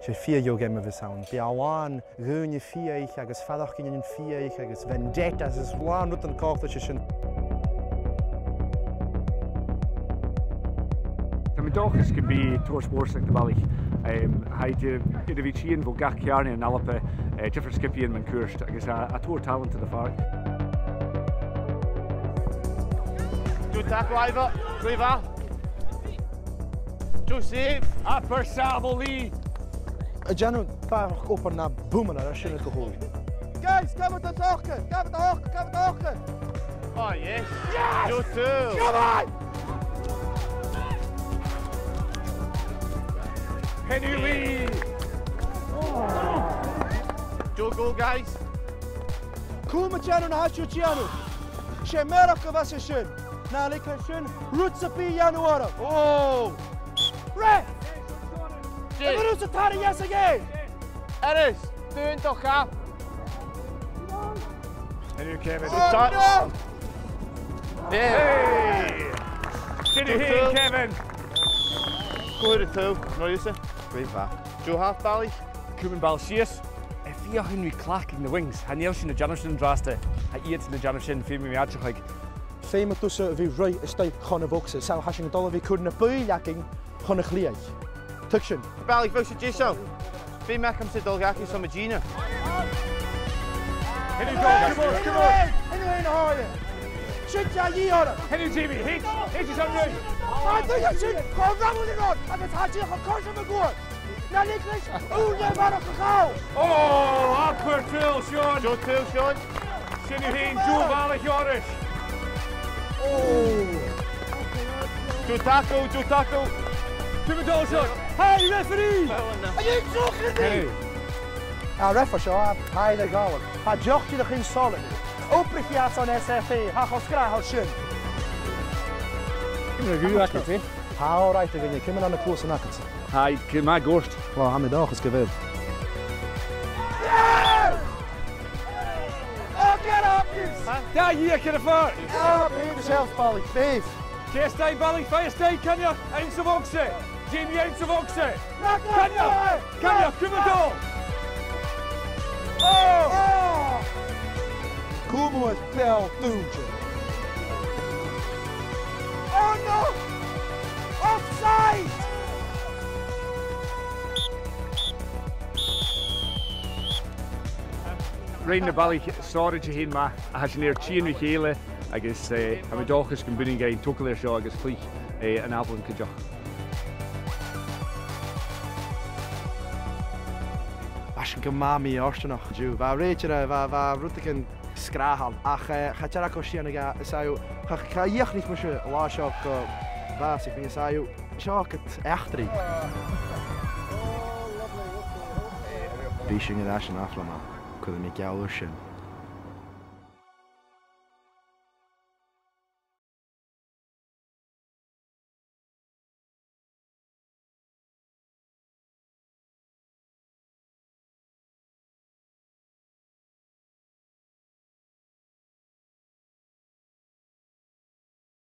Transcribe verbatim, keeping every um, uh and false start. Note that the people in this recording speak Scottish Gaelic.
'S e fìor dheagh gheama a bhios ann. Bidh a làn dhaoine fiadhaich agus faireachdainnean fiadhaich agus vendettas is a làn rudan coltach ri sin. Tha mi an dòchas gum bi tòrr spòrs aig na balaich. Em, tha iad air a bhith a' tighinn bho gach ceàrnaidh ann an Alba, eh, diofar sgiobaidhean mun cuairt agus tha, tha tòrr tàlant air fad. Dùin tac, Ivor. Glè mhath. Joseph! Abair sàbhaladh! A' dèanamh barrachd obair na bhuaman air sin gu h-òg. Guys, gabh an taca! Gabh an taca! Gabh an taca! Oh, yes! Yes! Go too! Come on! Henry Lee! Go, go, guys! Cùm a' dèanamh na tha sibh a' dèanamh. 'S e mearachd a bhios e sin. Na leig leis sin rud sam bith a dhèanamh orra. Oh! Ref! Jay. Am bu rud a tha a' dèanamh aige? Air ais, dùin do chap. Henry Kevin. Oh, no! Hey! Sin thu fhèin, Kevin. Cò air a tha thu? No, you say? Great va. Joe half bally. Cùm am ball sìos. Feuch Henry Clark aig na wings. Chan eil sinn a' dèanamh sin an-dràsta. Tha iad a' dèanamh sin, feumaidh mi aideachadh. Feumaidh tusa a bhith ruith a-staigh chun a' bhogsa, so tha sinn a' dol a bhith a' cur na buill againn chun a' chliath. Tuig sinn? Bally, bheil sibh deiseil? Feumaidh mi a-nis a dhol dhachaigh 's mi a' dèanamh. Henry, go, come on, come on. Henry, na h-àirde. Sin e, a dhìth orra. Henry, Jamie, H, H is on you. Tha e dìreach sin, cho rannach ri rud, agus tha e dìreach a' cur sin mun cuairt. Na leig leis ùine a bharrachd a chall. Oh, abair triall, Sean. Seo triall, Sean. Sin thu fhèin, dùin bhalla Sheòrais. Oh. Dùin tackle, dùin tackle. Cùm a' dol, Sean. Hey, referee! An e droch a bha? Hey. A ref seo, a, tha e air a ghabhail. Tha e dìreach a' tighinn sònraichte. Obraichidh e airson S F A, tha e cho sgràthail sin. Cùm a' dol, Sean. Tha e all right, a dhuine, ciamar a tha na cluasan agadsa? Tha iad gu math goirt. Well, tha mi an dòchas gu bheil. Oh, get up, you... Dà dhìog air a' phàirc. Oh, behave yourself, bally, behave. Ceart, a bhalaich, faigh a-staigh Coinneach anns a' bhogsa. Jamie anns a' bhogsa. Coinneach! Coinneach, cùm a' dol! Oh! Cùm a' bhall dùinte. Oh no! Offside! Rinn na balaich sònraichte fhèin math, a tha sinn air tighinn ri chèile agus, eh, tha mi an dòchas gum buinidh e an togail air seo agus cluich, eh, an Aiblean cuideachd. Bha sin gu math mì-fhortanach an-diugh. Bha rèitear, bha, bha rudeigin sgràthail, ach, eh, cha deach e cho sìon a dh'fh-, is e, cha, cha dhìochuimhnich mise an latha seo gu bhàsaich mi, is e, seo agad eachdraidh. Bidh sinn air ais an ath-bhliadhna, cuiridh mi geall air sin.